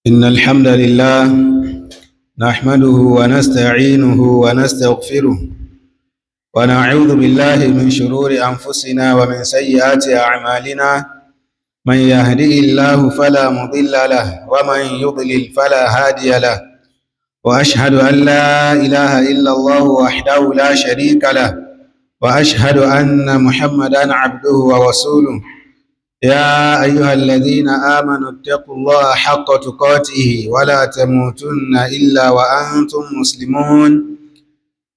إن الحمد لله نحمده ونستعينه ونستغفره ونعوذ بالله من شرور أنفسنا ومن سيئات أعمالنا. من يهده الله فلا مضل له ومن يضلل فلا هادي له، وأشهد أن لا إله إلا الله وحده لا شريك له، وأشهد أن محمدا عبده ورسوله. يا أيها الذين آمنوا اتقوا الله حق تقاته ولا تموتن إلا وأنتم مسلمون.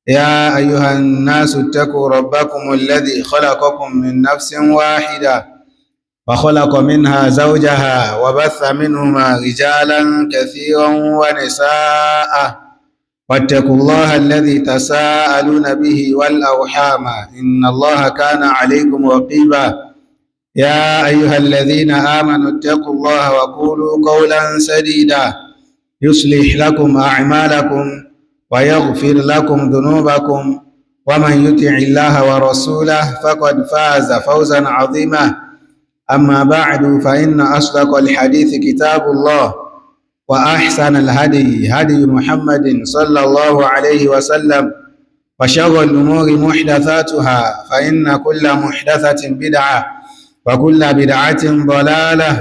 يا أيها الناس اتقوا ربكم الذي خلقكم من نفس واحدة وخلق منها زوجها وبث منهما رجالا كثيرا ونساء، واتقوا الله الذي تساءلون به والأرحام إن الله كان عليكم رقيبا. يا أيها الذين آمنوا اتقوا الله وقولوا قولا سديدا يصلح لكم أعمالكم ويغفر لكم ذنوبكم، ومن يطع الله ورسوله فقد فاز فوزا عظيما. أما بعد، فإن أصدق الحديث كتاب الله، وأحسن الهدي هدي محمد صلى الله عليه وسلم، وشر الأمور محدثاتها، فإن كل محدثة بدعة، وكل بدعة ضلالة،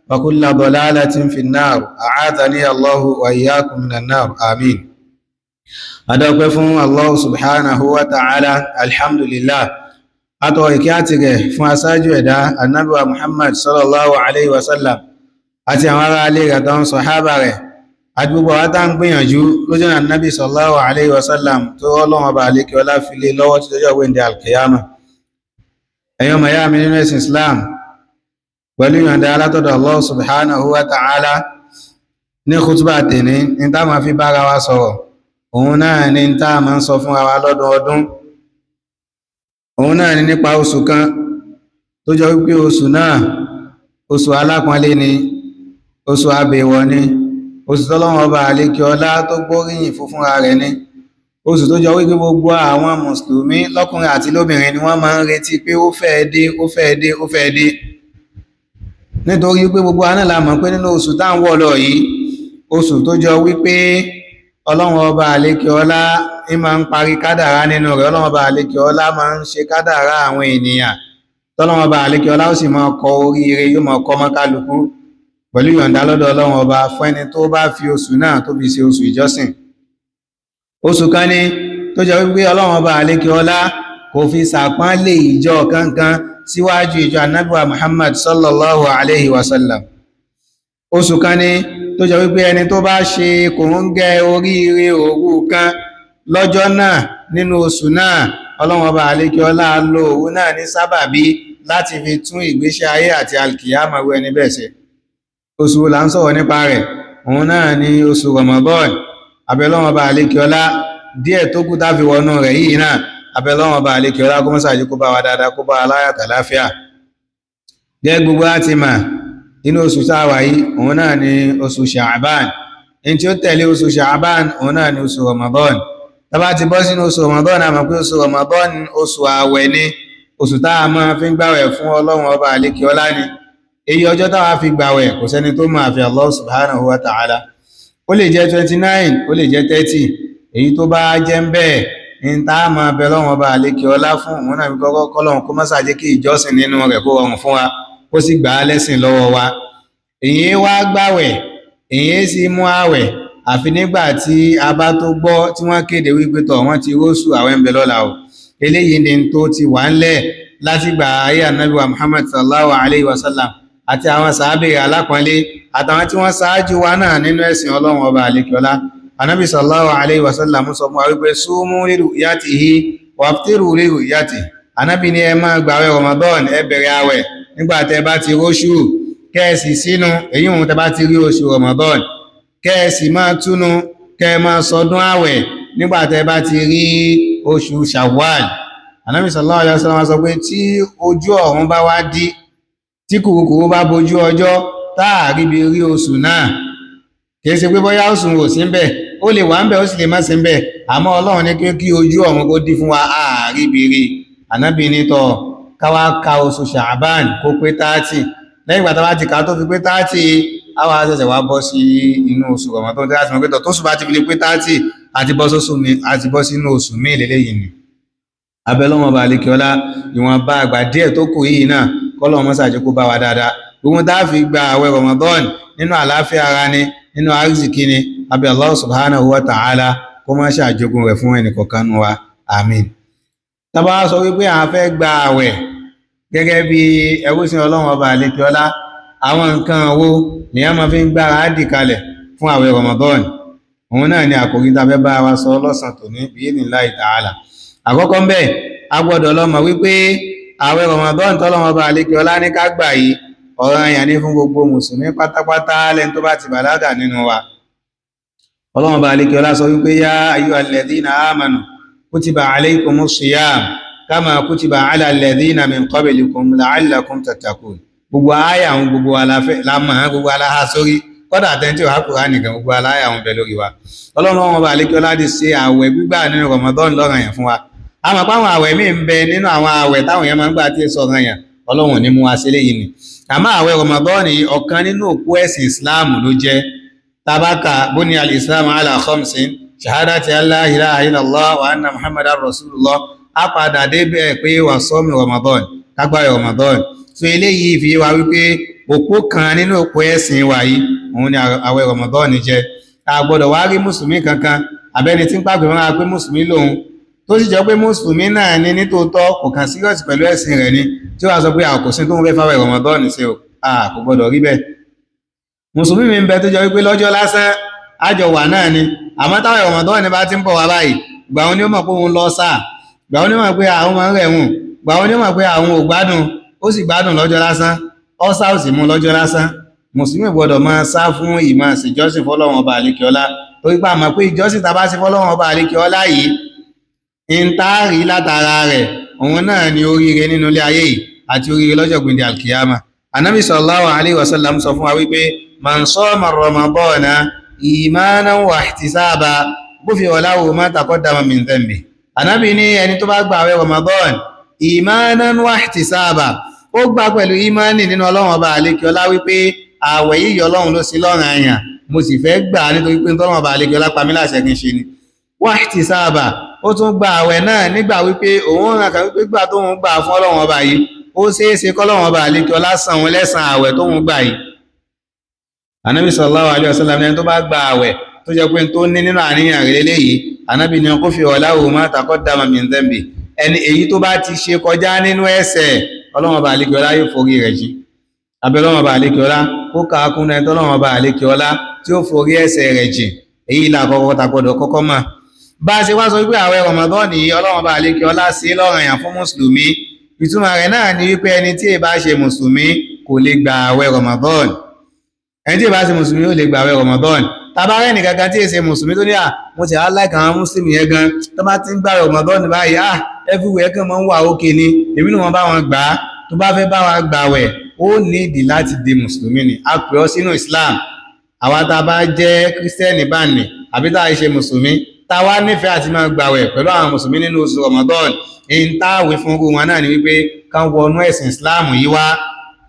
وكل ضلالة في النار. أعاذني الله وإياكم من النار، آمين. Adọ́pẹ́ fún Allah subhanahu wa ta'ala, alhamdulillah. Atọ́ ìkẹ́ àti gẹ̀ fún aṣáájú ẹ̀dá Ànábì wa Muhammad sallallahu alaihi wasallam àti àwọn ará ilé rẹ̀ àtàwọn sàhábà rẹ̀ àti gbogbo àwọn tá ń gbìyànjú lójú ọ̀nà Ànábì sallallahu alaihi wasallam tó Ọlọ́run ọba àlékè ọlá fi lé lọ́wọ́ tí lọ́jọ́ wéǹde alkiyama. Ẹ̀yin ọmọ ìyá mi nínú ẹ̀sìn Islam, pẹ̀lú ìyọ̀ǹda alátọ̀dọ̀ Allah subhanahu wa ta'ala, ní kútúbà tèní ní tá máa fi bára wa sọ̀rọ̀, òun náà ni tá máa ń sọ fún wa lọ́dọọdún. Òun náà ni nípa oṣù kan tó jọ wípé oṣù náà oṣù alápọ̀nlé ni, oṣù abèwọ̀ ni, oṣù tọ́lọ́run ọba àlékè ọlá tó gbóríyìn fún fúnra rẹ̀ ni, oṣù tó jọ wípé gbogbo àwọn mùsùlùmí lọ́kùnrin àti lóbìnrin ni wọ́n máa ń retí pé ó fẹ́ dé, ó fẹ́ dé, ó fẹ́ dé. Nítorí pé gbogbo wa náà la mọ̀ pé nínú oṣù tá ń wọ̀ lọ yìí, oṣù tó jọ wípé Ọlọ́run ọba àlékè ọlá ń máa ń parí kádàrá nínú rẹ̀, Ọlọ́run ọba àlékè ọlá máa ń ṣe kádàrá àwọn ènìyàn, tọ́lọ́run ọba àlékè ọlá ó sì máa kọ oríire, yóò máa kọ mọ́ kálukú pẹ̀lú ìyọ̀ǹda lọ́dọ̀ Ọlọ́run ọba fún ẹni tó bá fi oṣù náà tó fi ṣe oṣù ìjọsìn. Oṣù kan ni tó jẹ́ wípé Ọlọ́run ọba àlékè ọlá kò fi ṣàpọ́nlé ìjọ kankan síwájú ìjọ Ànábì wa Muhammad sallallahu alayhi wa sallam. Oṣù kan ni tó jẹ́ wípé ẹni tó bá ṣe kòńgẹ́ oríire òru kan lọ́jọ́ náà nínú oṣù náà, Ọlọ́run ọba àlékè ọlá lo òru náà ní sábàbí láti fi tún ìgbésí ayé àti alkiyama wọ ẹni bẹ́ẹ̀ ṣe. Oṣù wo là ń sọ̀rọ̀ nípa rẹ̀? Òun náà ni oṣù Ramadan. Abẹ́lọ́run ọba àlékè ọlá díẹ̀ tó kù tá fi wọnú rẹ̀ yìí náà, abẹ́lọ́run ọba àlékè ọlá kó mọ́ ṣàjẹ́ kó bá wa dáadáa, kó bá wa láyọ̀ àtàláfíà. Gẹ́gẹ́ gbogbo láti mà nínú oṣù tá a wà yìí, òun náà ni oṣù Sha'ban. Ní tí ó tẹ̀lé oṣù Sha'ban, òun náà ni oṣù Ramadan. Tá bá ti bọ́ sínú oṣù Ramadan, a mọ̀ pé oṣù Ramadan oṣù ààwẹ̀ ni, oṣù tá a máa fi ń gbàwẹ̀ fún Ọlọ́run ọba àlékè ọlá ni. Èyí ọjọ́ táwa fi gbàwẹ̀ kò sẹ́ni tó mọ̀ àfi Allah subhanahu wa ta'ala. Ó lè jẹ́ 29, ó lè jẹ́ 30. Èyí tó bá jẹ́ ń bẹ́ẹ̀ ní tá a máa bẹ Ọlọ́run ọba àlékè ọlá fún, òun náà fi kọ́kọ́ kọ́lọ́run kó má ṣàjẹ́ kí ìjọsìn nínú rẹ̀ kó rọrùn fún wa, kó sì gbà á lẹ́sìn lọ́wọ́ wa. Èyí wá gbàwẹ̀, èyí sì mú àwẹ̀ àfi nígbà tí a bá tó gbọ́ tí wọ́n kéde wípé tọ̀ wọ́n ti róṣù àwẹ̀ ń bẹ lọ́la o. Eléyìí ni tó ti wà ńlẹ̀ látìgbà ayé Ànábì wa Muhammad sallallahu alayhi wa sallam àti àwọn sàábì alápọ̀nlé àtàwọn tí wọ́n ṣáájú wa náà nínú ẹ̀sìn Ọlọ́run ọba àlékè ọlá. Ànábì sallallahu alayhi wa sallam sọ fún wa wípé súnmú liru'yatihi waftiru liru'yatihi. Ànábì ní ẹ máa gbàwẹ̀ Ramadan, ẹ bẹ̀rẹ̀ àwẹ̀ nígbà tẹ́ bá ti róṣù, kẹ́ẹ̀sì sínú èyí òun tẹ́ bá ti rí oṣù Ramadan, kẹ́ẹ̀sì máa túnu, kẹ́ẹ̀ máa sọdún àwẹ̀ nígbà tẹ́ bá ti rí oṣù Shawwal. Ànábì sallallahu alayhi wa sallam sọ pé tí ojú ọ̀run bá wá dí, tí kùrukùru bá bojú ọjọ́, táàrí bí rí oṣù náà, kìí ṣe pé bóyá oṣù ò sí ń bẹ̀, ó lè wà ń bẹ̀, ó sì lè má sí ń bẹ̀, àmọ́ Ọlọ́run ní kí ojú ọ̀run kó dí fún wa, ààrí bí rí. Ànábì ní tọ̀ káwá ka oṣù Sha'ban kó pé 30. Lẹ́yìn ìgbà tá bá ti kà á tó fi pé 30, Àwọn àṣẹ̀ṣẹ̀ wá bọ́ sí inú oṣù Ramadan tí a ti mọ̀ pé tó sùn bá ti fi lè pé 30 àti bọ́ sóṣù mi àti bọ́ sínú oṣù míì lélẹ́yìn ni. Abẹ́lọ́wọ̀n bá alékiọlá, ìwọ̀nba àgbà díẹ̀ tó kù yìí náà, kọ́lọ̀ mọ́sàájú kó bá wa dáadáa. Gbogbo tá a fi gba àwẹ̀ Ramadan nínú àlàáfíà ara ni, nínú àrísìkí ni, abẹ́ Allah subhanahu wa ta'ala kó má ṣàjogún rẹ̀ fún ẹnìkọ̀ọ̀kan wa, àmín. Tá bá sọ wípé à ń fẹ́ gba àwẹ̀ gẹ́gẹ́ bí ẹrúsìn Ọlọ́run ọba àlékiọlá, àwọn nǹkan wo nìyẹn máa fi ń gbára dì kalẹ̀ fún àwẹ̀ Ramadan? Òun náà ni àkòrí tá a fẹ́ bá wa sọ lọ́sàn tòní bi'idhnillahi ta'ala. Àkọ́kọ́ ń bẹ̀, a gbọ́dọ̀ lọ mọ̀ wípé àwẹ̀ Ramadan tọ́lọ́run ọba àlékiọlá ní ká gbà yìí, ọ̀ranyàn ni fún gbogbo mùsùlùmí pátápátá lẹ́ni tó bá ti bàlágà nínú wa. Ọlọ́run ọba àlékiọlá sọ wípé yá ayyuhal ladhina amanu kutiba alaykumus siyam kama kutiba ala alladhina min qablikum la'allakum tattaqun. Gbogbo àyà àwọn gbogbo aláfẹ́ lámà gbogbo aláha sórí, kọ́dà àtẹ́ntí wàá Kùránì nìkan gbogbo aláyà àwọn bẹ lórí wa. Ọlọ́run ọba àlékiọlá ti ṣe àwẹ̀ gbígbà nínú Ramadan lọ́ranyàn fún wa. A mọ̀ pé àwọn àwẹ̀ míì ń bẹ nínú àwọn àwẹ̀ táwọn èèyàn máa ń gbà tí èso ọ̀ranyàn, Ọlọ́run ò ní mú wa ṣe léyìí ni. Àmọ́ àwẹ̀ Ramadan yìí ọ̀kan nínú òpó ẹ̀sìn Islam ló jẹ́. Tabaka buni al-Islam ala khamsin shahadati an la ilaha illallah wa anna Muhammadan rasulullah. A padà débẹ̀ pé wà sọ́mi Ramadan, kágbára Ramadan. So eléyìí fi wá wípé òpó kan nínú òpó ẹ̀sìn wa yìí òun ni àwẹ̀ Ramadan jẹ́. A gbọ́dọ̀ wá rí mùsùlùmí kankan àbẹ́ni tí ń pàgbé mọ́ra pé mùsùlùmí lòun, tó sì jẹ́ pé mùsùlùmí náà ni nítòótọ́, kò kàn serious pẹ̀lú ẹ̀sìn rẹ̀ ni, tí wàá sọ pé a kò sí tó ń fẹ́ fáwẹ̀ Ramadan ṣe o. A kò gbọ́dọ̀ rí bẹ́ẹ̀. Mùsùlùmí mi ń bẹ tó jẹ́ wípé lọ́jọ́ lásán àjọ wà náà ni, àmọ́ táwẹ̀ Ramadan bá ti ń bọ̀ wá báyìí, gbà wọn ni ó mọ̀ pé òun lọ sáà, gbà wọn ni ó mọ̀ pé àwọn máa ń rẹ̀ wùn, gbà wọn ni ó mọ̀ pé àwọn ò gbádùn, ó sì gbádùn lọ́jọ́ lásán, ọ́sà ò sì mú lọ́jọ́ lásán. Mùsùlùmí gbọ́dọ̀ máa sá fún ìmọ̀ ìjọsìn fọ́lọ́run ọba àlékiọlá, torí pé a mọ̀ pé ìjọsìn tá a bá ṣe fọ́lọ́run ọba àlékiọlá yìí, ń táàrí látara rẹ̀, òun náà ni oríire nínú ilé ayé yìí àti oríire lọ́jọ́ gbìndé alkiyama. Anabi sallallahu alayhi wa sallam sọ fún wa wípé man sama Ramadana imanan wa ihtisaba gufira lahu ma taqaddama min dhanbi. Anabi ní ẹni tó bá gba àwẹ̀ Ramadan imanan wa ihtisaba, ó gbà pẹ̀lú imani nínú Ọlọ́run ọba àlékiọlá wípé àwẹ̀ yìí Ọlọ́run ló sí lọ́rùn àyàn, mo sì fẹ́ gbà nítorí pé Ọlọ́run ọba àlékiọlá pa mí láṣẹ kí n ṣe ni. Wa ihtisaba, ó tún gba àwẹ̀ náà nígbà wípé òun ràn kàn wípé gbà tóun gbà fún Ọlọ́run ọba yìí, ó ṣeéṣe kọ́lọ́run ọba àlékiọlá san òun lẹ́san àwẹ̀ tóun gbà yìí. Ànábì sallallahu alaihi wasallam ní ẹni tó bá gba àwẹ̀ tó jẹ́ pé tó ní nínú àníyàn rẹ̀ lélẹ́yìí, Ànábì ní ghufira lahu ma taqaddama min dhanbi, ẹni èyí tó bá ti ṣe kọjá nínú ẹ̀ṣẹ̀, Ọlọ́run ọba àlékiọlá yóò forí rẹ̀ jì. Abẹ́ Ọlọ́run ọba àlékiọlá kó kà á kún ẹni tọ́lọ́run ọba àlékiọlá tí ó forí ẹ̀ṣẹ̀ rẹ̀ jì. Èyí là kọ́kọ́ ta gbọ́dọ̀ kọ́kọ́ mọ̀. Bá a ṣe wá sọ wípé àwẹ̀ Ramadan yìí Ọlọ́run ọba àlékiọlá ṣe lọ́ranyàn fún mùsùlùmí, ìtumọ̀ rẹ̀ náà ni wípé ẹni tí ì bá ṣe mùsùlùmí kò lè gba àwẹ̀ Ramadan. Ẹni tí ì bá ṣe mùsùlùmí ó lè gba àwẹ̀ Ramadan. Tàbá rẹ̀ nìkan kan tí ì ṣe mùsùlùmí tó ní à mo ti aláìka àwọn mùsùlùmí yẹn gan, tó bá ti ń gba Ramadan báyìí, ah everywhere kan máa ń wà ókè ni, èmi ni wọ́n bá wọn gbà á. Tó bá fẹ́ bá wa gbà wẹ̀, ó ní ìdí láti di mùsùlùmí ni. A pè ọ́ sínú Islam. Àwa tá a bá jẹ́ kírísítẹ́nì bá nì àbí tá a ṣe mùsùlùmí, tá a wá nífẹ̀ẹ́ àti máa gbàwẹ̀ pẹ̀lú àwọn mùsùlùmí nínú oṣù Ramadan, èyí tá a wí fún irú wọn náà ni wípé kán wọnú ẹ̀sìn Islam yìí wá,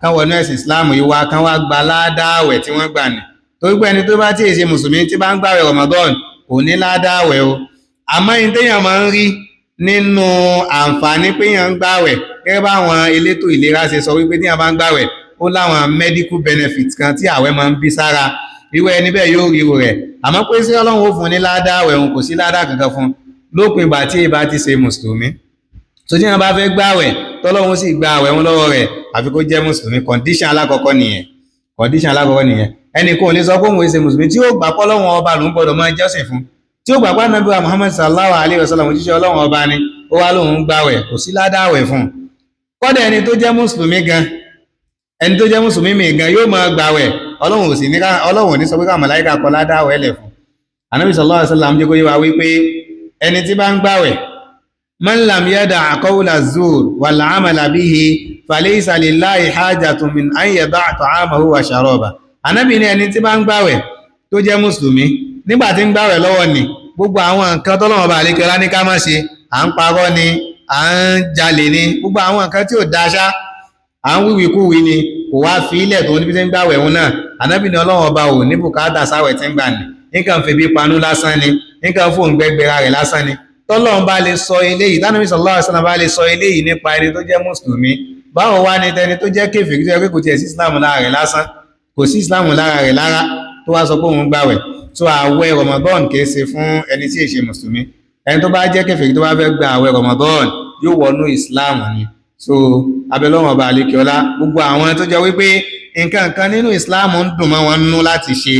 kán wọnú ẹ̀sìn Islam yìí wá, kán wá gba ládáàwẹ̀ tí wọ́n gbà ní. Torí pé ẹni tó bá tí ì ṣe mùsùlùmí tí bá ń gbàwẹ̀ Ramadan kò ní ládáàwẹ̀ o. Àmọ́ ẹni téèyàn máa ń rí nínú àǹfààní pé èèyàn ń gbàwẹ̀, gẹ́gẹ́ bá àwọn elétò ìlera ṣe sọ wípé téèyàn bá ń gbàwẹ̀ ó láwọn medical benefits kan tí àwẹ̀ máa ń bí sára, irú ẹni bẹ́ẹ̀ yóò rí irú rẹ̀. Àmọ́ pé sí Ọlọ́run ó fún ní ládáàwẹ̀, òun kò sí ládàá kankan fún lópin ìgbà tí ìbá ti ṣe mùsùlùmí. Tó tí wọn bá fẹ́ gbàwẹ̀ tọ́lọ́run sì gba àwẹ̀ wọn lọ́wọ́ rẹ̀, àfi kó jẹ́ mùsùlùmí. Condition alákọ̀ọ́kọ́ nìyẹn, condition alákọ̀ọ́kọ́ nìyẹn. Ẹnì kan ò lè sọ pé òun ṣe mùsùlùmí tí ó gbà pé Ọlọ́run ọba lòún gbọ́dọ̀ máa jọ́sìn fún, tí ó gbà pé Ànábì wa Muhammad sallallahu alayhi wa sallam òjíṣẹ́ Ọlọ́run ọba ni, ó wá lóun gbàwẹ̀, kò sí ládàwẹ̀ fún un. Kọ́dà ẹni tó jẹ́ mùsùlùmí gan, ẹni tó jẹ́ mùsùlùmí mi gan yóò máa gbàwẹ̀, Ọlọ́run ò sì ní, Ọlọ́run ò ní sọ pé káwọn màláíkà kọ ládàwẹ̀ lẹ̀ fún. Ànábì sallallahu alayhi wa sallam jẹ́ kó yé wa wípé ẹni tí bá ń gbàwẹ̀, man lam yada qawla zur wal amala bihi falaysa lillahi hajatun min an yada ta'amahu wa sharaba. Ànábì ní ẹni tí bá ń gbàwẹ̀ tó jẹ́ mùsùlùmí, nígbà tí ń gbàwẹ̀ lọ́wọ́ ni gbogbo àwọn nǹkan tọ́lọ́run Ọba àlékè ọlá ní ká má ṣe, à ń parọ́ ni, à ń jalè ni, gbogbo àwọn nǹkan tí ò da ṣá, À ń wíwí kúwí ni, kò wá fi ilẹ̀ tó níbi tí ń gbàwẹ̀ òun náà. Ànábì ní Ọlọ́run ọba ò ní bùkátà sáwẹ̀ tí ń gbà ní, nǹkan fèbí panú lásán ni, nǹkan fóun gbẹgbẹra rẹ̀ lásán ni. Tọ́lọ́run bá lè sọ eléyìí, tánàbí sallallahu alaihi wasallam bá lè sọ eléyìí nípa ẹni tó jẹ́ mùsùlùmí, báwo wá ni tẹni tó jẹ́ kèfèrí tó yẹ pé kò tiẹ̀ sí Islam lára rẹ̀ lásán, kò sí Islam lára rẹ̀ lára, tó wá sọ pé òun gbàwẹ̀. Tó àwẹ̀ Ramadan kìí ṣe fún ẹni tí ì ṣe mùsùlùmí. Ẹni tó bá jẹ́ kèfèrí tó bá fẹ́ gba àwẹ̀ Ramadan yóò wọnú Islam ni. So abẹ́lọ́wọ̀n ọba àlekèọlá, gbogbo àwọn tó jẹ́ wípé nǹkan kan nínú Islam ń dùn mọ́ wọn nínú láti ṣe,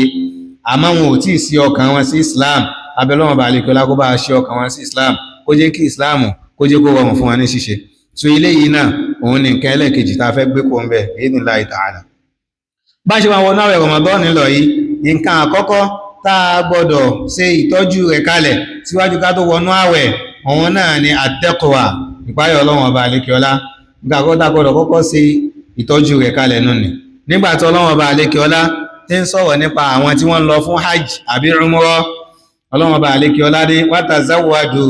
àmọ́ wọn ò tíì sí ọkàn wọn sí Islam, abẹ́lọ́wọ̀n ọba àlekèọlá kó bá ṣe ọkàn wọn sí Islam, kó jẹ́ kí Islam kó jẹ́ kó rọrùn fún wọn ní ṣíṣe. So eléyìí náà òun ni nǹkan ẹlẹ́ẹ̀kejì tá a fẹ́ gbé kó ń bẹ̀ bi'idhnillahi ta'ala. Bá ṣe máa wọnú àwẹ̀ Ramadan lọ yìí, nǹkan àkọ́kọ́ tá a gbọ́dọ̀ ṣe ìtọ́jú rẹ̀ kalẹ̀ síwájú ká tó wọnú àwẹ̀, òun náà ni at-taqwa, ìpáyọ̀ Ọlọ́run ọba àlekèọlá. Nǹkan àkọ́kọ́ tá a gbọ́dọ̀ kọ́kọ́ ṣe ìtọ́jú rẹ̀ kalẹ̀ nù ni. Nígbà tí Ọlọ́run ọba àlekèọlá ti ń sọ̀rọ̀ nípa àwọn tí wọ́n ń lọ fún hajj àbí umrah, Ọlọ́run ọba àlekèọlá ní watazawwadu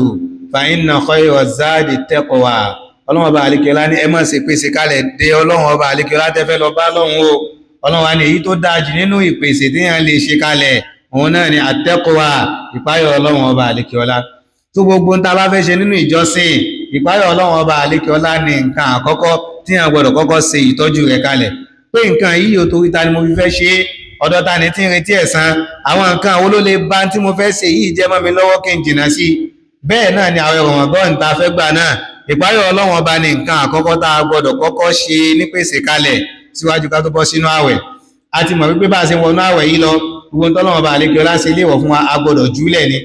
fa inna khayra zadi taqwa. Ọlọ́run ọba àlekèọlá ní ẹ má ṣe pèsè kalẹ̀ dé Ọlọ́run ọba àlekèọlá tẹ́ fẹ́ lọ bá lọ́hùn o. Ọlọ́run wa ní èyí tó dáa jù nínú ìpèsè téèyàn lè ṣe kalẹ̀, òun náà ni at-taqwa, ìpáyọ̀ Ọlọ́run ọba àlekèọlá. Tó gbogbo ń ta bá fẹ́ ṣe nínú ìjọsìn, ìpáyọ̀ Ọlọ́run ọba àlekèọlá ní nǹkan àkọ́kọ́ tí a gbọ́dọ̀ kọ́kọ́ ṣe ìtọ́jú rẹ̀ kalẹ̀. Pé nǹkan yìí ò torí ta ni mo fi fẹ́ ṣe é, ọ̀dọ̀ ta ni tí ń retí ẹ̀san, àwọn nǹkan wo ló lè ba tí mo fẹ́ ṣe yìí jẹ́ mọ́ mi lọ́wọ́ kí n jìnnà sí i. Bẹ́ẹ̀ náà ni àwẹ̀ Ramadan ta fẹ́ gbà náà, ìpáyọ̀ Ọlọ́run ọba ní nǹkan àkọ́kọ́ tá a gbọ́dọ̀ kọ́kọ́ ṣe nípèsè kalẹ̀ síwájú ká tó bọ́ sínú àwẹ̀. A ti mọ̀ wípé bá a ṣe wọnú àwẹ̀ yìí lọ, gbogbo tọ́lọ́run ọba àlekèọlá ṣe léèwọ̀ fún wa, a gbọ́dọ̀ júlẹ̀ ni.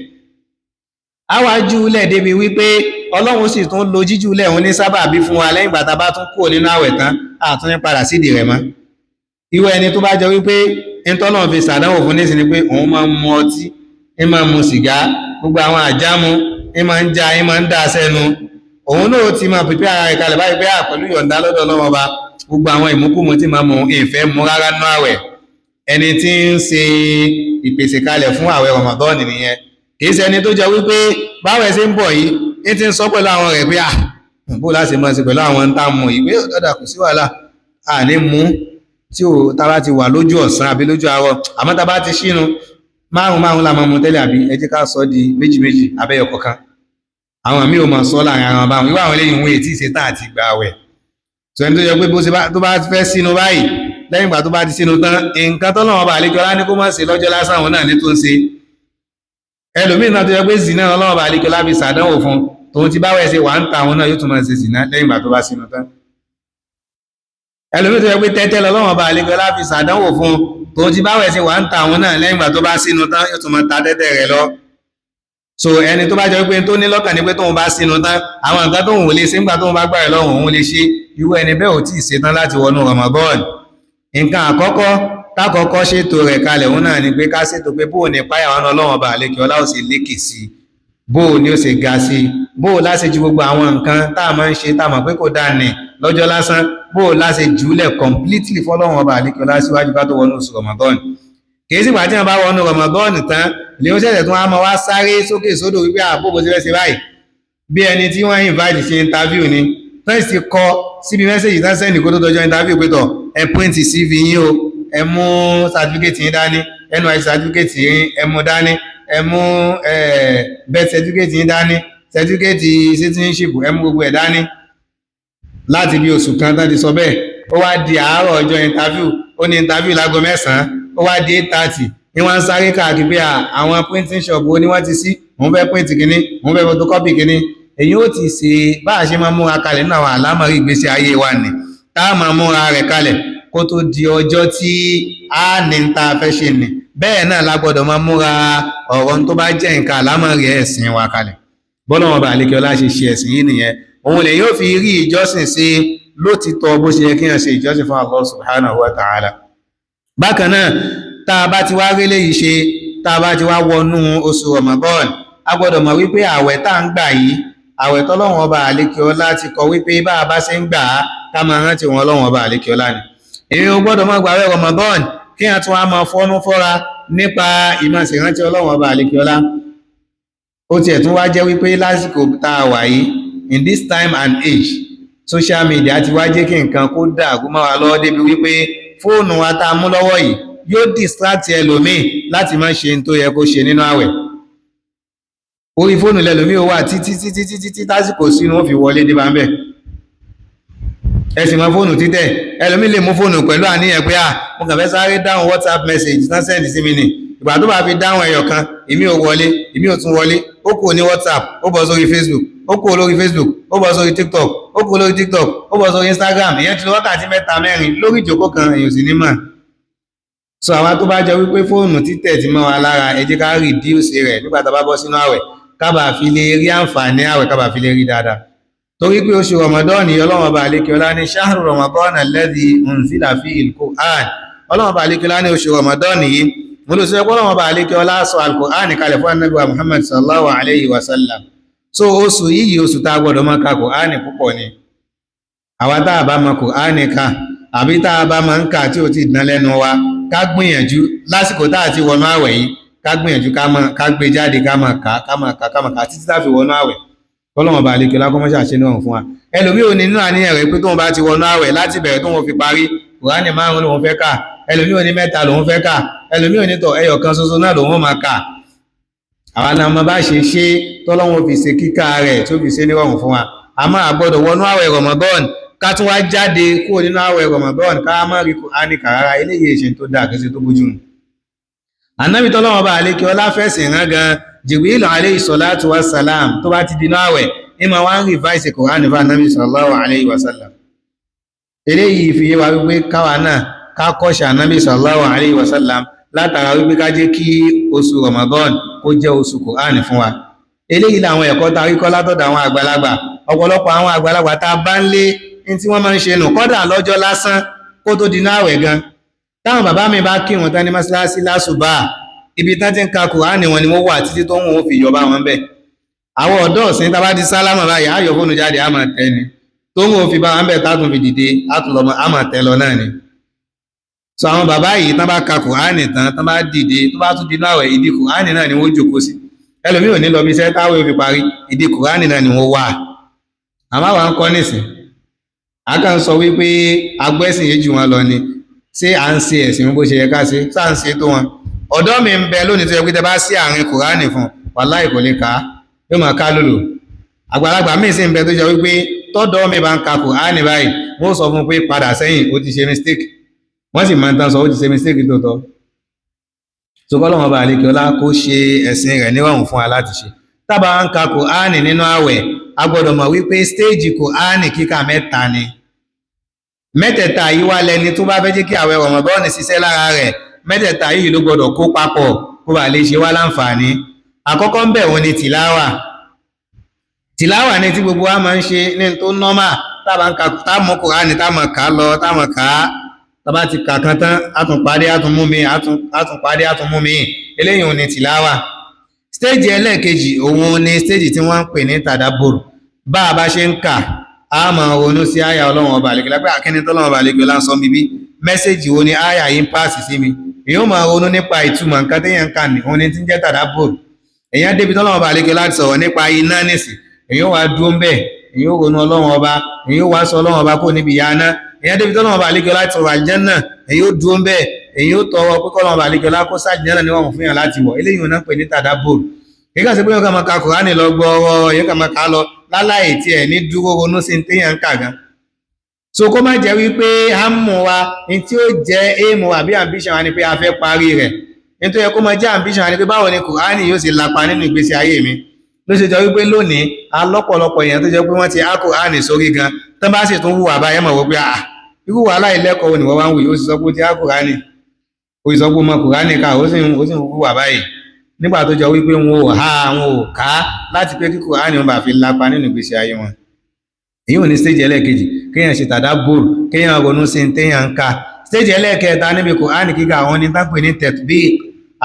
A wá júlẹ̀ débi wípé Ọlọ́run sì tún lo jíjúlẹ̀ òun ní sábàbí fún wa lẹ́yìn ìgbà tá a bá tún kúrò nínú àwẹ̀ tán, a tún ní padà sídìí rẹ̀ mọ́. Irú ẹni tó bá jọ wípé ntọ́lọ́run fi ṣàdánwò fún nísìnyí pé òun máa ń mu ọtí, ń máa ń mu sìgá, gbogbo àwọn àjámu, ń máa ń já, ń máa ń dá sẹ́nu, òun náà ti máa pèpè ara rẹ̀ kalẹ̀ báyìí pé à pẹ̀lú ìyọ̀ǹda lọ́dọ̀ Ọlọ́run ọba, gbogbo àwọn ìmúkúmu tí máa mu ìfẹ́ mu rárá nú àwẹ̀. Ẹni tí ń ṣe ìpèsè kalẹ̀ fún àwẹ̀ Ramadan nìyẹn. Kìí ṣe ẹni tó jẹ́ wípé báwẹ̀ ṣe ń bọ̀ yìí ní ti ń sọ pẹ̀lú àwọn rẹ̀ pé à bó láti máa ṣe pẹ̀lú àwọn ń tá mu yìí, pé ọ̀dà kò sí wàhálà, à ní mú tí ò tá bá ti wà lójú ọ̀sán àbí lójú àárọ̀, àmọ́ tá bá ti ṣínu márùn márùn la máa mu tẹ́lẹ̀, àbí ẹ jẹ́ ká sọ di méjì méjì abẹ́yọ kọ̀ọ̀kan. Àwọn míì ò máa sọ láàrin ara wọn báwọn, irú àwọn eléyìí wọn ètí ṣe tán àti gbà àwẹ̀. Sọ ẹni tó jẹ́ pé bó ṣe tó bá fẹ́ sínú báyìí, lẹ́yìn ìgbà tó bá ti sínú tán, nǹkan tọ́lọ́run ọba àlekèọlá ní kó má ṣe lọ́jọ́ lásán òun náà ní tó ń ṣe. Ẹlòmíì náà tó jẹ́ pé zina Ọlọ́run ọba àlekèọlá fi ṣàdánwò fún, tòun ti báwẹ̀ ṣe wà ń ta òun náà yóò tún máa ṣe zina lẹ́yìn ìgbà tó bá sínú tán. Ẹlòmíì tó jẹ́ pé tẹ́tẹ́ lọ́lọ́run ọba àlekèọlá fi ṣàdánwò fún, tòun ti báwẹ̀ ṣe wà ń ta òun náà lẹ́yìn ìgbà tó bá sínú tán yóò tún máa ta tẹ́tẹ́ rẹ̀ lọ. So ẹni tó bá jẹ́ pé tó ní lọ́kàn ni pé tóun bá sínú tán, àwọn nǹkan tóun ò lè ṣe nígbà tóun bá gbà rẹ̀ lọ́hùn òun lè ṣe, irú ẹni bẹ́ẹ̀ ò tí ì ṣetán láti wọnú Ramadan. Nǹkan àkọ́kọ́ tákọ́kọ́ ṣètò rẹ̀ kalẹ̀ òun náà ni pé ká ṣètò pé bóò ní páyà wọn Ọlọ́run ọba àlekèọlá ò ṣe lékè sí i, bóò ní ó ṣe ga sí i, bóò láṣẹ ju gbogbo àwọn nǹkan tá a máa ń ṣe tá a mọ̀ pé kò dáa nì lọ́jọ́ lásán, bóò láṣẹ jùúlẹ̀ completely fọlọ́run ọba àlekèọlá síwájú ká tó wọnú oṣù Ramadan. Kìí sì pàtí wọn bá wọnú Ramadan tán lè ó ṣẹ̀ṣẹ̀ tún á máa wá sáré sókè sódò wípé àbó bó ti fẹ́ ṣe báyìí, bí ẹni tí wọ́n invite ṣe interview ni, tán sì kọ síbi mẹ́sẹ̀jì tán sẹ́ndì kó tó dọjọ́ interview pé tọ̀ ẹ print CV yín o, ẹ mú certificate yín dání, NYSC certificate yín ẹ mú dání, ẹ mú birth certificate yín dání, certificate citizenship ẹ mú gbogbo ẹ̀ dání. Láti bí oṣù kan tán ti sọ bẹ́ẹ̀, ó wá di àárọ̀ ọjọ́ interview, ó ní interview láago 9, ó wá di 8:30 ní wọ́n ń sáré káàkiri pé àwọn printing shop wo ni wọ́n ti sí, òun fẹ́ print kínní, òun fẹ́ photocopy kínní. Èyí ó ti ṣe bá a ṣe máa múra kalẹ̀ nínú àwọn àlámọ̀rí ìgbésí ayé wa nì, tá a máa múra rẹ̀ kalẹ̀ kó tó di ọjọ́ tí a ní ta fẹ́ ṣe nì. Bẹ́ẹ̀ náà la gbọ́dọ̀ máa múra ọ̀rọ̀ tó bá jẹ́ nǹkan àlámọ̀rí ẹ̀sìn wa kalẹ̀. Bọ́lọ́run ọba àlekèọlá ṣe ṣe ẹ̀sìn yìí nìyẹn, òun lè yóò fi rí ìjọsìn sí lótìtọ́ bó ṣe yẹ kí wọ́n ṣe ìjọsìn fún Allah subhanahu wa ta'ala. Bákan náà tá a bá ti wá rí léyìí ṣe, tá a bá ti wá wọnú oṣù Ramadan, a gbọ́dọ̀ mọ̀ wípé àwẹ̀ tá ń gbà yìí, àwẹ̀ tọ́lọ́run ọba àlekèọlá ti kọ wípé bá a bá ṣe ń gbà á ká máa rántí wọn Ọlọ́run ọba àlekèọlá ni. Èyí ò gbọ́dọ̀ máa gbààwẹ̀ Ramadan kí a tún wá máa fọ́nú fọ́ra nípa ìmọ̀ ṣèrántí Ọlọ́run ọba àlekèọlá. Ó tiẹ̀ tún wá jẹ́ wípé lásìkò tá a wà yìí, in this time and age, Social media ti wá jẹ́ kí nǹkan kó dàrú mọ́ wa lọ́wọ́ débi wípé fóònù wa tá a mú lọ́wọ́ yìí yóò distract ẹlòmíì láti má ṣe tó yẹ kó ṣe nínú àwẹ̀. Orí fóònù lẹlòmíì ó wà títí títí títí tí tásìkò sínú ó fi wọlé dé bá ń bẹ̀. Ẹ sì mọ fóònù títẹ̀, ẹlòmíì lè mú fóònù pẹ̀lú àníyàn pé à mo kàn fẹ́ sáré dáhùn WhatsApp message tán send sí mi nì. Ìgbà tó bá fi dáhùn ẹyọ kan, èmi ò wọlé, èmi ò tún wọlé, ó kúrò ní WhatsApp, ó bọ́ sórí Facebook, ó kúrò lórí Facebook, ó bọ́ sórí TikTok, ó kúrò lórí TikTok, ó bọ́ sórí Instagram. Ìyẹn ti lọ wákàtí 3 mẹ́rin lórí ìjókòó kan, èèyàn sì ní mọ̀. So àwa tó bá jẹ́ wípé fóònù títẹ̀ ti mọ́ wa lára, ẹ jẹ́ ká reduce rẹ̀ nígbà tá a bá bọ́ sínú àwẹ̀, ká bá fi lè rí àǹfààní àwẹ̀, ká bá fi lè rí dáadáa. Torí pé oṣù Ramadan yìí, Ọlọ́run ọba àlékè ọlá ní shahru Ramadan alladhi unzila fihi al-Qur'an. Ọlọ́run ọba àlékè ọlá ní oṣù Ramadan yìí, mo lè sọ pé Ọlọ́run ọba àlékè ọlá sọ al-Qur'an kalẹ̀ fún Ànábì wa Muhammad sallallahu alayhi wa sallam. So oṣù yìí, oṣù tá a gbọ́dọ̀ máa ka Qur'an púpọ̀ ni. Àwa tá a bá mọ Qur'an ká, àbí tá a bá máa ń kà tí ó ti dán lẹ́nu wa, ká gbìyànjú lásìkò tá a ti wọnú àwẹ̀ yìí, ká gbìyànjú ká gbé jáde, ká máa kà, ká máa kà, ká máa kà títí tá a fi wọnú àwẹ̀. Kọ́lọ́run ọba àlékè ọlá kó má ṣàṣe ní ọ̀run fún wa. Ẹlòmíì ò ní nínú àníyàn rẹ̀ pé tóun bá ti wọnú àwẹ̀ láti bẹ̀rẹ̀ tóun fi parí, Kùránì 5 lòun fẹ́ kà, ẹlòmíì ò ní 3 lòun fẹ́ kà, ẹlòmíì ò ní tọ̀ ẹyọ kan ṣoṣo náà lòun máa kà. Àwa náà máa bá ṣe ṣe tọ́lọ́run fi ṣe kíkà rẹ̀ tó fi ṣe nírọ̀rùn fún wa. Àmọ́ a gbọ́dọ̀ wọnú àwẹ̀ Ramadan ká tún wá jáde kúrò nínú àwẹ̀ Ramadan ká má rí Kùránì kà rárá. Eléyìí ṣe tó dáa, kì í ṣe tó bójú mu. Ànábì tọ́lọ́run ọba àlékè ọlá fẹ̀sìn rán gan, Jibril alayhi salatu wa salam, tó bá ti dínú àwẹ̀ ìmọ̀ wá ń rìváìsì Kùránì fún Ànábì sallallahu alayhi wa sallam. Eléyìí fi yé wa wípé káwa náà ká kọ́ṣe Ànábì sallallahu alayhi wa sallam látara wípé ká jẹ́ kí oṣù Ramadan kó jẹ́ oṣù Kùránì fún wa. Eléyìí làwọn ẹ̀kọ́ tá a rí kọ́ látọ̀dọ̀ àwọn àgbàlagbà. Ọ̀pọ̀lọpọ̀ àwọn àgbàlagbà tá a bá ń lé ní tí wọ́n máa ń ṣe nù, kọ́dà lọ́jọ́ lásán kó tó dínú àwẹ̀ gan. Táwọn bàbá mi bá kírun tán ní mọ́ṣáláṣí lásùbà, ibi tán ti ń ka Kùránì wọn ni wọ́n wà títí tó ń wọ́n fi yọba wọn bẹ̀. Àwọn ọ̀dọ́ ọ̀sìn tá bá di sálámà báyìí, á yọ fóònù jáde, á máa tẹ́ ni. Tó ń wọ́n fi bá wọn bẹ̀ tá tún fi dìde, á tún lọ, á máa tẹ́ lọ náà ni. So àwọn bàbá yìí tán bá ka Kùránì tán, tán bá dìde, tó bá tún di náà ìdí Kùránì náà ni wọ́n jókòó sí. Ẹlòmíì ò ní lọ bí iṣẹ́ táwọn yóò fi parí, ìdí Kùránì náà ni wọ́n wà. Àmọ́ àwa ń kọ́ nísìn. A kàn sọ wípé agbẹ́sìn yìí jù wọn lọ ni. Ṣé à ń ṣe ẹ̀sìn bó ṣe yẹ ká ṣe? Ṣá ń ṣe tó wọn? Ọ̀dọ́ mi ń bẹ lónìí tó yẹ pé tẹ bá sí àárín Kùránì fún, wàláì kò lè kà á, yóò máa ká lòlò. Àgbàlagbà míì sì ń bẹ tó jẹ́ wípé tọ́dọ̀ mi bá ń ka Kùránì báyìí, wọ́n sọ fún un pé padà sẹ́yìn, ó ti ṣe mistake. Wọ́n sì máa ń tán sọ, ó ti ṣe mistake tòótọ́. So k'Ọlọ́run ọba àlékè ọlá kó ṣe ẹ̀sìn rẹ̀ nírọ̀rùn fún wa láti ṣe. Tá bá ń ka Kùránì nínú àwẹ̀, a gbọ́dọ̀ mọ̀ wípé stéèjì Kùránì kíkà 3 ni. Mẹ́tẹ̀ẹ̀ta yìí wá lẹni tó bá fẹ́ jẹ́ kí àwẹ̀ Ramadan ṣiṣẹ́ lára rẹ̀, mẹ́tẹ̀ẹ̀ta yìí ló gbọ́dọ̀ kó papọ̀ kó bá lè ṣe wá láǹfààní. Àkọ́kọ́ ń bẹ̀ òun ni tìláwà. Tìláwà ni tí gbogbo wa máa ń ṣe ní tó nọ́mà, tá bá ń ka, tá mú Kùránì, tá mọ̀ ká lọ, tá mọ̀ ká. Tá bá ti kà kan tán, á tún parí, á tún mú mi, á tún parí, á tún mú mi. Eléyìí òun ni tìláwà. Stéèjì ẹlẹ́ẹ̀kejì òun ni stéèjì tí wọ́n ń pè ní tàdábòrò. Bá a bá ṣe ń kà, a máa ronú sí àyà Ọlọ́run ọba àlekè lápẹ́ àkíní tọ́lọ́run ọba àlekè ọlá ń sọ bíbí. Mẹ́sẹ̀jì wo ni àyà yìí ń pààsì sí mi? Èyàn máa ronú nípa ìtumọ̀ nǹkan téèyàn ń kà ní, òun ni tí ń jẹ́ tàdábòrò. Èyàn débi tọ́lọ́run ọba àlekè láti sọ̀rọ̀ nípa iná nìsín. Èyàn wá dúró ń bẹ̀, èyàn ronú Ọlọ́run ọba, èyàn wá sọ Ọlọ́run ọba kó níbi ìyà iná. Èyàn débi tọ́lọ́run ọba àlekè láti sọ̀rọ̀ àlùjánnà, èyàn ó dúró ń bẹ̀, èyàn ó tọrọ pé kọ́lọ́run ọba àlekè ọlá kó sàlùjánnà ní wọ́n fún yàn láti wọ̀. Eléyìí òun náà ń pè ní tàdábòrò. Kì í kàn ṣe pé yóò kàn máa ka Kùránì lọ gbọ́rọ̀, yóò kàn máa kà á lọ láláì tí ẹ̀ ní dúró ronú sí ní téèyàn ń kà gan. So kó má jẹ́ wípé hámù wa, ní tí ó jẹ́ aim wa àbí ambition wa ni pé a fẹ́ parí rẹ̀. Nítorí kó má jẹ́ ambition wa ni pé báwo ni Kùránì yóò ṣe lapa nínú ìgbésí ayé mi. Ló ṣe jọ wípé lónìí, a lọ́pọ̀lọpọ̀ èèyàn tó jẹ́ pé wọ́n ti há Kùránì sórí gan, tán bá sì tún hùwà báyẹn mọ̀ wípé à, irú wàhálà ìlẹ́kọ̀ọ́ ni wọ́n wá ń wù, ó sì sọ pé ó ti há Kùránì, ó sì sọ pé ó mọ Kùránì ká, ó sì ń hùwà báyìí. Nígbà tó jọ wípé wọn ò há, wọn ò ká láti pé kí Kùránì wọn bá fi lapa nínú ìgbésí ayé wọn. Èyí ò ní stéèjì ẹlẹ́ẹ̀kejì, kéèyàn ṣe tàdábòrò, kéèyàn ronú sí ní téèyàn ń kà. Stéèjì ẹlẹ́ẹ̀kẹta níbi Kùránì kíkà, àwọn ní tá ń pè ní tatbiq,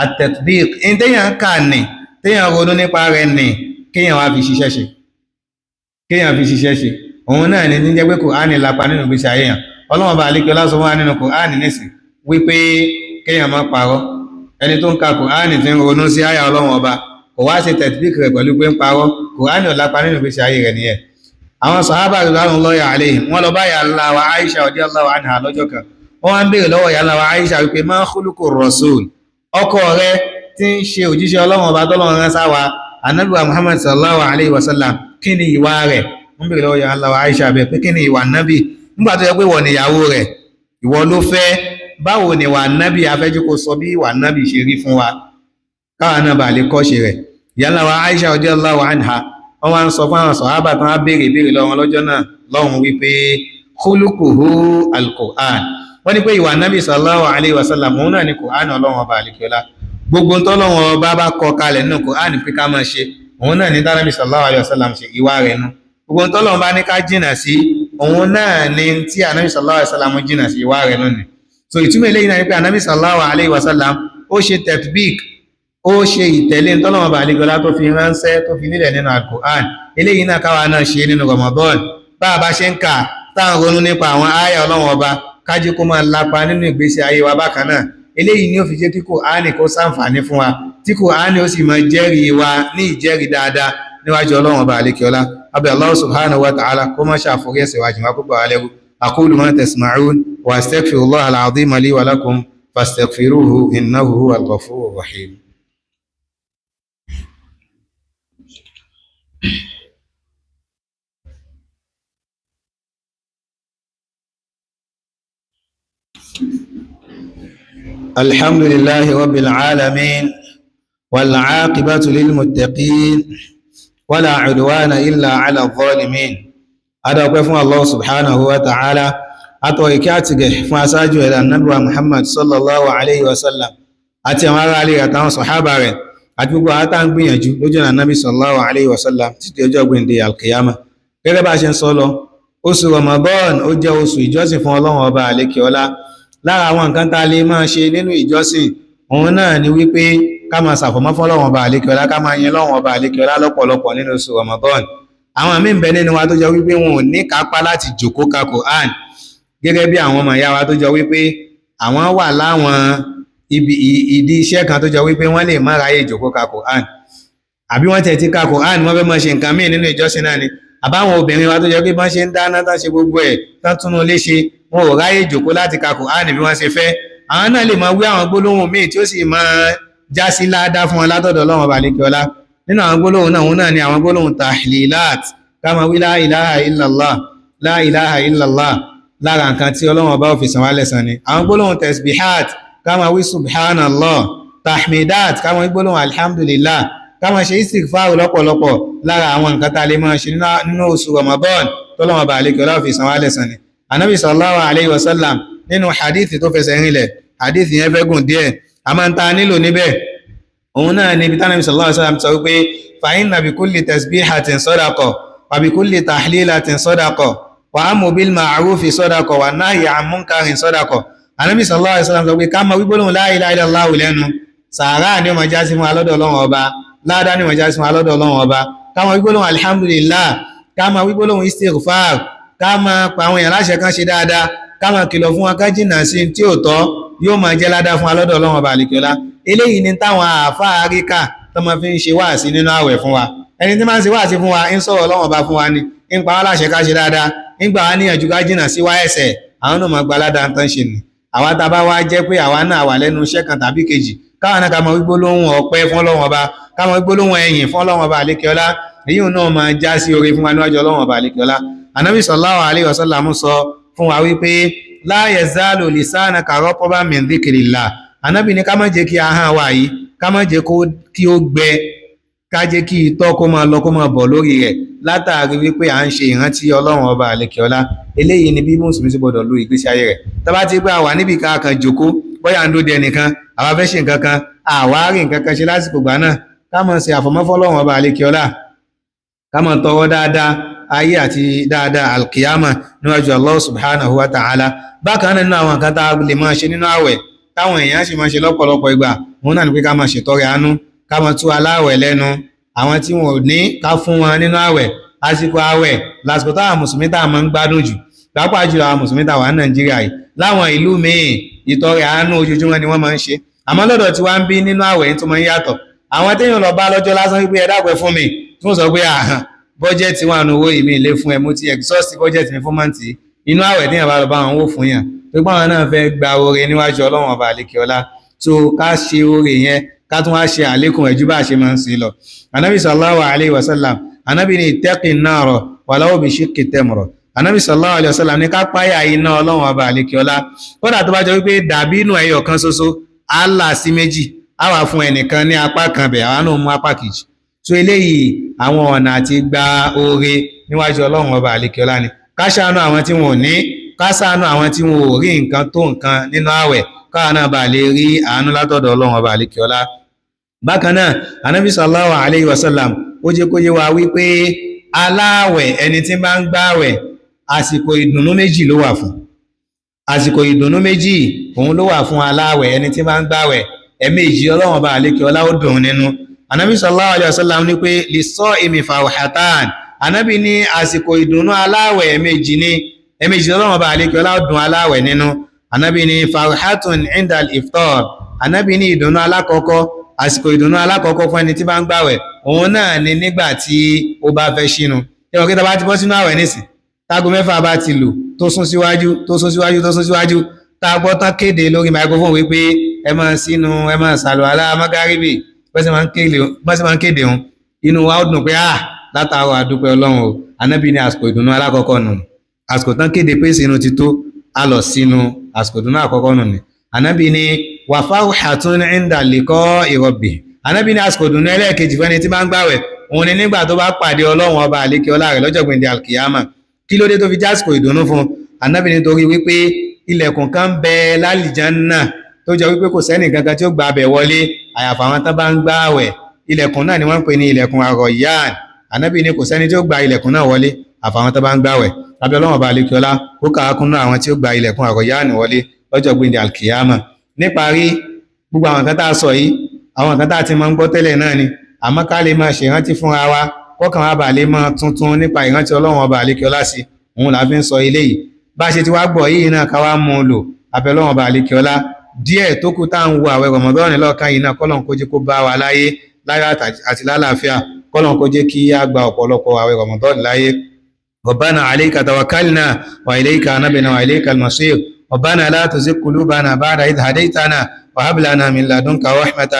at-tatbiq. Ní téèyàn ń kà ní, téèyàn ronú nípa rẹ̀ ní, kéèyàn wá fi ṣiṣẹ́ ṣe. Kéèyàn fi ṣiṣẹ́ ṣe. Òun náà ni ní jẹ́ pé Kùránì lapa nínú ìgbésí ayé yàn. Ọlọ́run bá àlékè ọlá sọ fún wa nínú Kùránì nísìn wípé kéèyàn má parọ́. Ẹni tó ń ka Kùránì tí ń ronú sí àyà Ọlọ́run ọba, kò wá ṣe tatbiq rẹ̀ pẹ̀lú pé ń parọ́, Kùránì ò lapa nínú ìgbésí ayé rẹ̀ nìyẹn. Àwọn sàhábà ridwanullahi alayhim wọ́n lọ bá ìyá ńlá wa Aisha radiyallahu anha lọ́jọ́ kan. Wọ́n wá ń béèrè lọ́wọ́ ìyá ńlá wa Aisha wípé ma khuluqu rasul, ọkọ rẹ tí ń ṣe òjíṣẹ́ Ọlọ́run ọba tọ́lọ́run rán sáwa Ànábì wa Muhammad sallallahu alayhi wa sallam, kí ni ìwà rẹ̀? Wọ́n béèrè lọ́wọ́ ìyá ńlá wa Aisha bẹ́ẹ̀ pé kí ni ìwà nábì nígbà tó yẹ pé ìwọ nìyàwó rẹ̀, ìwọ ló fẹ́, báwo ni ìwà nábì? Afẹ́jú kó sọ bí ìwà nábì ṣe rí fún wa káwa náà bá lè kọ́ṣe rẹ̀. Ìyá ńlá wa Aisha radiyallahu anha wọ́n wá ń sọ fún àwọn sọ̀hábà tán á béèrè béèrè lọ́wọ́ lọ́jọ́ náà lọ́hùn wípé khuluquhu al-Qur'an, wọ́n ní pé ìwà nábì sallallahu alayhi wa sallam òun náà ni Qur'an Ọlọ́run ọba àlekíọ́lá. Gbogbo tọ́lọ́run ọba bá kọ kalẹ̀ nínú Qur'an pé ká máa ṣe, òun náà ní tánàbì sallallahu alayhi wa sallam ṣe ìwà rẹ̀ nu. Gbogbo tọ́lọ́run bá ní ká jìnà sí, òun náà ni tí ànábì sallallahu alayhi wa sallam jìnà sí, ìwà rẹ̀ nù ni. So ìtumọ̀ eléyìí náà ni pé ànábì sallallahu alayhi wa sallam ó ṣe tatbiq, ó ṣe ìtẹ̀lé tọ́lọ́run ọba àlekíọ́lá tó fi ránṣẹ́ tó fi nílẹ̀ nínú Al-Qur'an. Eléyìí náà káwa náà ṣe nínú Ramadan, bá a bá ṣe ń kà táwọn ronú nípa àwọn ááyà Ọlọ́run ọba, kájí kó máa lapa nínú ìgbésí ayé wa bákan náà. Eléyìí ni ó fi jẹ́ kí Kùránì kó ṣàǹfààní fún wa, tí Kùránì ó sì máa jẹ́rìí wa ní ìjẹ́rìí dáadáa níwájú Ọlọ́run ọba àlekíọ́lá. Abẹ́ Allah subhanahu wa ta'ala kó má ṣàforí ẹ̀ṣẹ̀ wa jìn wá púpọ̀ alẹ́rú. Aqulu ma tasma'un wa astaghfirullaha al-azima li wa lakum fastaghfiruhu innahu huwal ghafurur rahim. الحمد لله رب العالمين والعاقبة للمتقين ولا عدوان إلا على الظالمين. Adá ọpẹ́ fún Allah subhanahu wa ta'ala, atọ́ ìkẹ́ àtìgẹ̀ fún aṣáájú ẹ̀dá Ànábì wa Muhammad sallallahu alayhi wa sallam àti àwọn ará alẹ́ àtàwọn sọ̀hábà rẹ̀ àti gbogbo àwọn tá ń gbìyànjú lójú ọ̀nà Ànábì sallallahu alayhi wa sallam títí ọjọ́ gbìndé alkiyama. Gẹ́gẹ́ bá a ṣe ń sọ lọ, oṣù Ramadan ó jẹ́ oṣù ìjọsìn fún Ọlọ́run ọba àlékè ọlá. Lára àwọn nǹkan tá a lè máa ṣe nínú ìjọsìn òun náà ni wípé ká máa ṣàfọ̀mọ́ fún Ọlọ́run ọba àlékè ọlá, ká máa yin Ọlọ́run ọba àlékè ọlá lọ́pọ̀lọpọ̀ nínú oṣù Ramadan. Àwọn míì ń bẹ nínú wa tó jọ wípé wọn ò ní kápá láti jòkó ka Quran, gẹ́gẹ́ bí àwọn ọmọ ìyá wa tó jọ wípé àwọn wà láwọn ibi ìdí iṣẹ́ kan tó jọ wípé wọ́n lè má ráyè jòkó ka Quran, àbí wọ́n tẹ̀ ti ka Quran wọ́n fẹ́ máa ṣe nǹkan míì nínú ìjọsìn náà ni. Àbáwọn obìnrin wa tó jọ pé bọ́n ṣe ń dáná tán ṣe gbogbo ẹ̀ tán túnú lé ṣe, wọn ò ráyè jòkó láti ka Quran bí wọ́n ṣe fẹ́. Àwọn náà lè máa wí àwọn gbólóhùn míì tí ó sì máa já sí ládá fún wọn látọ̀dọ̀ Ọlọ́run ọba àlékè ọlá. Nínú àwọn gbólóhùn náà, òun náà ni àwọn gbólóhùn tahlilat, ká máa wí la ilaha illallah, la ilaha illallah, lára nǹkan tí Ọlọ́run ọba ò fi san wá lẹ́san ni. Àwọn gbólóhùn tasbihat, ká máa wí subhanallah, tahmidat, ká máa wí gbólóhùn alhamdulillah, ká máa ṣe istighfar lọ́pọ̀lọpọ̀, lára àwọn nǹkan tá a lè máa ṣe nínú oṣù Ramadan tọ́lọ́run ọba àlékè ọlá ò fi san wá lẹ́san ni. Ànábì sallallahu alayhi wa sallam nínú hadithi tó fẹsẹ̀ rinlẹ̀, hadithi yẹn fẹ́ gùn díẹ̀, a máa ń ta nílò níbẹ̀, òun náà ni ibi tánàbí sallallahu alayhi wa sallam sọ wípé fa inna bi kulli tasbihatin sadaqa wa bi kulli tahlilatin sadaqa wa amru bil ma'rufi sadaqa wa nahyi an munkarin sadaqa. Ànábì sallallahu alayhi wa sallam sọ pé ká máa wí gbólóhùn la ilaha illallah lẹ́nu, sàárà ni ó máa já sí fún alọ́dọ̀ Ọlọ́run ọba, ládá ni ó máa já sí fún alọ́dọ̀ Ọlọ́run ọba. Ká máa wí gbólóhùn alhamdulillah, ká máa wí gbólóhùn istighfar, ká máa pa àwọn èèyàn láṣẹ kan ṣe dáadáa, ká máa kìlọ̀ fún wọn ká jìnnà sí tí ò tọ́, yóò máa jẹ́ ládá fún alọ́dọ̀ Ọlọ́run ọba àlìkọ́lá. Eléyìí ni táwọn àáfàá àríkà tó máa fi ń ṣe wáàsí nínú àwẹ̀ fún wa. Ẹni tí máa ń ṣe wáàsí fún wa ń sọ̀rọ̀ Ọlọ́run ọba fún wa ni, ń pa wá láṣẹ ká ṣe dáadáa, ń gbà wá níyànjú ká jìnnà sí wá ẹ̀ṣẹ̀, àwọn náà máa gba ládá tán ṣe nì. Àwa tá a bá wá jẹ́ pé àwa náà wà lẹ́nu iṣẹ́ kan tàbí kejì, káwa náà ká máa wí gbólóhùn ọpẹ́ fún Ọlọ́run ọba, ká máa wí gbólóhùn ẹ̀yìn fún Ọlọ́run ọba àlìkọ́lá, èyí náà máa já sí oore fún wa níwájú Ọlọ́run ọba àlìkọ́lá. Ànábì sallallahu alayhi wa sallam sọ fún wa wípé la yazalu lisanaka ratban min dhikrillah. Ànábì ní ká má jẹ́ kí ahọ́n wa yìí, ká má jẹ́ kí ó gbẹ, ká jẹ́ kí itọ́ kó máa lọ kó máa bọ̀ lórí rẹ̀ látàrí wípé à ń ṣe ìrántí Ọlọ́run ọba àlekèọlá. Eléyìí ni bí mùsùlùmí sì gbọdọ̀ lo ìgbésí ayé rẹ̀. Tá bá ti gbé àwa níbi ká kan jòkó, bóyá ń dóde ẹnìkan, àwa fẹ́ ṣe nǹkan kan, àwa rí nǹkan kan ṣe lásìkò gbà náà, ká máa ṣe àfọ̀mọ́ fọ́lọ́run ọba àlekèọlá, ká máa tọrọ dáadáa ayé àti dáadáa alkiyama níwájú Allah subhanahu wa ta'ala. Bákan náà nínú àwọn nǹkan tá a lè máa ṣe nínú àwẹ̀ táwọn èèyàn sì máa ṣe lọ́pọ̀lọpọ̀ ìgbà, òun náà ni pé ká máa ṣètọrẹ àánú, ká máa tú aláwẹ̀ lẹ́nu, àwọn tí wọn ò ní ká fún wọn nínú àwẹ̀. Àsìkò àwẹ̀ lásìkò táwọn mùsùlùmí tá a máa ń gbádùn jù, pàápàá jùlọ àwọn mùsùlùmí tá a wà ní Nàìjíríà yìí. Láwọn ìlú míì ìtọrẹ àánú ojoojúmọ́ ni wọ́n máa ń ṣe, àmọ́ lọ́dọ̀ tí wọ́n ń bí nínú àwẹ̀ tó máa ń yàtọ̀. Àwọn téèyàn lọ bá lọ́jọ́ lásán wípé ẹ dákun ẹ fún mi, tí wọ́n sọ pé àhàn Bọ́jẹ́tì wà nù owó ìmí ilé fún ẹ, mo ti exhaust bọ́jẹ́tì mi fún mọ́ǹtì. Inú àwẹ̀ tí yàn bá lọ bá wọn wò fún yàn, tó gbọ́n àwọn náà fẹ́ gba oore níwájú Ọlọ́run ọba àlekè ọlá. So ká ṣe oore yẹn, ká tún wá ṣe àlékún ẹ̀jú bá a ṣe máa ń ṣe lọ. Anabi sallallahu alayhi wa sallam, anabi ní ittaqi an-nara walau bi shiqqi tamra. Anabi sallallahu alayhi wa sallam ní ká páyà iná Ọlọ́run ọba àlekè ọlá, kódà tó bá jọ wípé dàbínú ẹyọ kan ṣoṣo á là sí méjì, á wà fún ẹnìkan ní apá kan bẹ̀, àwa náà mú apá kejì. So eléyìí àwọn ọ̀nà àti gba oore níwájú Ọlọ́run ọba àlekè ọlá ni. Ká ṣàánú àwọn tí wọn ò ní, ká ṣàánú àwọn tí wọn ò rí nǹkan tó nǹkan nínú àwẹ̀, káwa náà bá lè rí àánú látọ̀dọ̀ Ọlọ́run ọba àlekè ọlá. Bákan náà, anabi sallallahu alayhi wa sallam ó jẹ́ kó yé wa wípé aláwẹ̀, ẹni tí bá ń gbààwẹ̀, àsìkò ìdùnnú méjì ló wà fún. Àsìkò ìdùnnú méjì òun ló wà fún aláwẹ̀, ẹni tí bá ń gbààwẹ̀. Ẹ̀ẹ̀mejì Ọlọ́run ọba àlekè ọlá ó dùn nínú. Anabi sallallahu alayhi wa sallam ní pé lis-sa'imi farhatan. Anabi ní àsìkò ìdùnnú aláwẹ̀ ẹ̀ẹ̀mejì ni, ẹ̀ẹ̀mejì Ọlọ́run ọba àlekè ọlá ó dùn aláwẹ̀ nínú. Anabi ní farhatun indal iftar. Anabi ní ìdùnnú alákọ̀ọ́kọ́, àsìkò ìdùnnú alákọ̀ọ́kọ́ fún ẹni tí bá ń gbàwẹ̀, òun náà ni nígbà tí ó bá fẹ́ ṣínu. Ẹ̀wọ̀n kí ta bá ti bọ́ sínú àwẹ̀ nísìn, tágo 6 bá ti lù, tó sún síwájú, tó sún síwájú, tó sún síwájú, tá a gbọ́ tán kéde lórí microphone wípé ẹ máa sínú, ẹ máa ṣàlùwàlá mágárìbì, bá ṣe máa ń kéde òun, inú wa ó dùn pé ah, látàárọ̀ àdúpẹ́ Ọlọ́run o. Ànábì ní àsìkò ìdùnnú alákọ̀ọ́kọ́ nù. Àsìkò tán kéde pé sínú ti tó, a lọ sínú, àsìkò ìdùnnú àkọ́kọ́ nù ni. Ànábì ní wàfáwùhàtún inda liqa'i rabbi. Ànábì ní àsìkò ìdùnnú ẹlẹ́ẹ̀kejì fẹ́ni tí bá ń gbàwẹ̀, òun ni nígbà tó bá pàdé Ọlọ́run ọba àlékè ọlá rẹ̀ lọ́jọ́ gbìndé alkiyama. Kí ló dé tó fi jásìkò ìdùnnú fún? Ànábì nítorí wípé ilẹ̀kùn kan bẹ lálìjánnà tó jẹ́ wípé kò sẹ́nì kankan tí ó gba abẹ̀ wọlé àyàfà àwọn tán bá ń gbàwẹ̀. Ilẹ̀kùn náà ni wọ́n ń pè ní ilẹ̀kùn Ar-Rayyan. Ànábì ní kò sẹ́ni tí ó gba ilẹ̀kùn náà wọlé àfàwọn tán bá ń gbàwẹ̀. Abẹ́ Ọlọ́run ọba àlékè ọlá ó kà á kúnnú àwọn tí ó gba ilẹ̀kùn Ar-Rayyan wọlé lọ́jọ́ gbìndé alkiyama. Níparí, gbogbo àwọn nǹkan tá a sọ yìí, àwọn nǹkan tá a ti máa ń gbọ́ tẹ́lẹ̀ náà ni, àmọ́ ká lè máa ṣèrántí fúnra wa, kọ́kàn wa bà lè máa tuntun nípa ìrántí Ọlọ́run ọba àlékè ọlá sí, òun là fi ń sọ eléyìí. Bá a ṣe ti wá gbọ́ yìí náà, ká wá mú un lò. Abẹ́ Ọlọ́run ọba àlékè ọlá, díẹ̀ tó kù tá à ń wo àwẹ̀ Ramadan lọ́ọ̀kan yìí náà, kọ́lọ́n kó jẹ́ kó bá wa láyé láyọ̀ àti lálàáfíà, kọ́lọ́n kó jẹ́ kí á gba ọ̀pọ̀lọpọ̀ àwẹ̀ Ramadan láyé. Rabbana alayka tawakkalna wa ilayka anabna wa ilayka al-masir. ربنا لا تزغ قلوبنا بعد إذ هديتنا وهب لنا من لدنك رحمة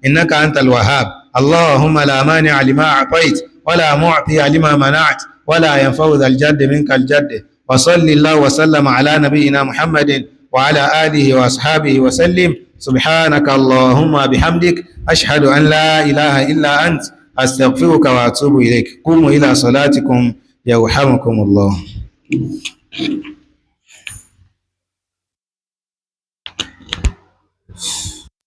إنك أنت الوهاب. اللهم لا مانع لما أعطيت ولا معطي لما منعت ولا ينفع ذا الجد منك الجد. وصل الله وسلم على نبينا محمد وعلى آله وأصحابه وسلم. سبحانك اللهم بحمدك، أشهد أن لا إله إلا أنت، أستغفرك وأتوب إليك. قوموا إلى صلاتكم يرحمكم الله.